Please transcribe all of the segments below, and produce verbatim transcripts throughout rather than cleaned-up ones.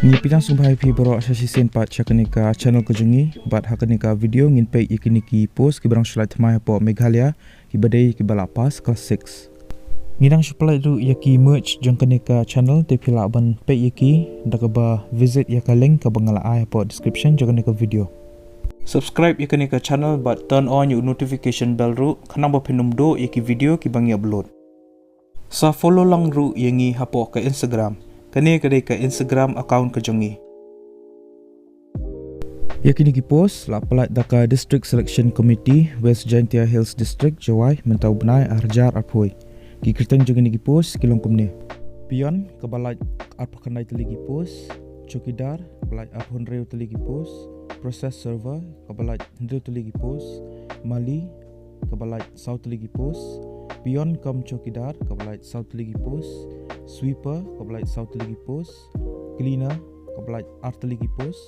Ngi pdiang sngewbha ïa phi baroh sa shisien pat sha kane ka channel ka jong ngi, bad ha kane ka video ngin peit ïa kine ki post kiba dang shu lait thymmai hapoh Meghalaya, kiba dei kiba la pass class six. Ngi dang shu pynlait ruh ïa ki merch jong kane ka channel, te phi lah ban peit ïa ki da kaba visit ïa ka link kaba nga la ai hapoh description jong kane ka video. Subscribe ïa kane ka channel bad turn on ïa u notification bell ruh, khnang ba phin ym duh ïa ki video kiba ngi upload. Sa follow lang ruh ïa ngi hapoh ka Instagram. Kane ka dei ka Instagram account ka jong ngi. Ïa kine ki post la pynlait da ka District Selection Committee, West Jaintia Hills District, Jowai, mynta u bnai ar hajar arphew. Ki kyrteng jong kine ki post ki long kumne: Peon, kaba lait arphew khyndai tylli ki post; Chowkidar, kaba lait arphew hynriew tylli ki post; Process Server, kaba lait hynriew tylli ki post; Mali, kaba lait saw tylli ki post; Peon cum Chowkidar, kaba lait saw tylli ki post; Sweeper, kaba lait saw tylli ki post; Cleaner, kaba lait ar tylli ki post;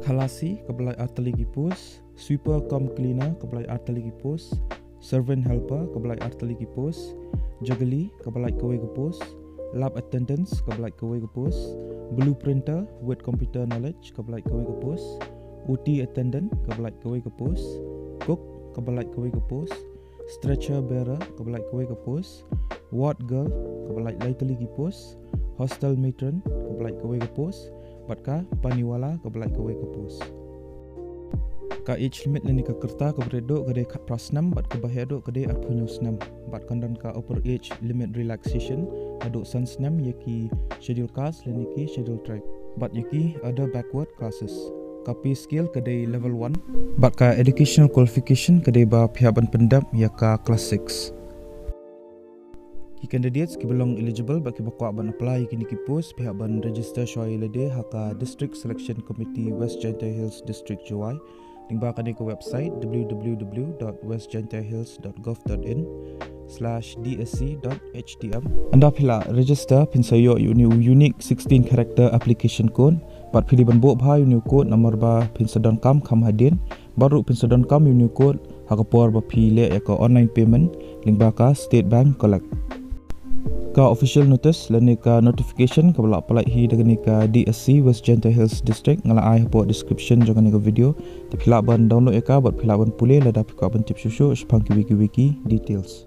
Khalasi, kaba lait ar tylli ki post; Sweeper cum Cleaner, kaba lait ar tylli ki post; Servant Helper, kaba lait ar tylli ki post; Jaggery, kaba lait kawei ka post; Lab Attendants, kaba lait kawei ka post; Blueprinter with Computer Knowledge, kaba lait kawei ka post; O T Attendant, kaba lait kawei ka post; Cook, kaba lait kawei ka post; Stretcher Bearer, kaba lait kawei ka post; Ward Girl, kaba lait lai tylli ki post; Hostel Matron, kaba lait kawei ka post; bad ka Paniwala, kaba lait kawei ka post. Ka age limit lane ka rta kaba rit duh ka dei khatphra snem, bad kaba heh duh ka dei arphew hynñiew snem, bad kan don ka upper age limit relaxation haduh san snem ïa ki Scheduled Caste lane ki Scheduled Tribe, bad ïa ki other backward classes. Ka pay scale ka dei level one. Bad ka educational qualification ka dei ba phi hap ban pyndep ïa ka class six. Ki candidates kiba long eligible bad kiba kwah ban apply ïa kine ki post, phi hap ban register shuwa ïa lade ha ka District Selection Committee, West Jaintia Hills District, Jowai, lyngba kane ka website, w w w dot west jaintia hills dot gov dot in slash d s c dot h t m. Ynda phi la register, phin sa ïoh ïa une u unique sixteen character application code, bad phi dei ban buh bha ïa une u code namar ba phin sa donkam kham hadien. Bad ruh phin sa donkam ïa une u code ha ka por ba phi leh ïa ka online payment lyngba ka State Bank Collect. Ka official notice lane ka notification kaba la pynlait hi da kane ka D S C, West Jaintia Hills District, nga la ai hapoh description jong kane ka video. Te phi lah ban download ïa ka bad phi lah ban pule lada phi kwah ban tip shuh shuh shaphang kiwei kiwei ki details.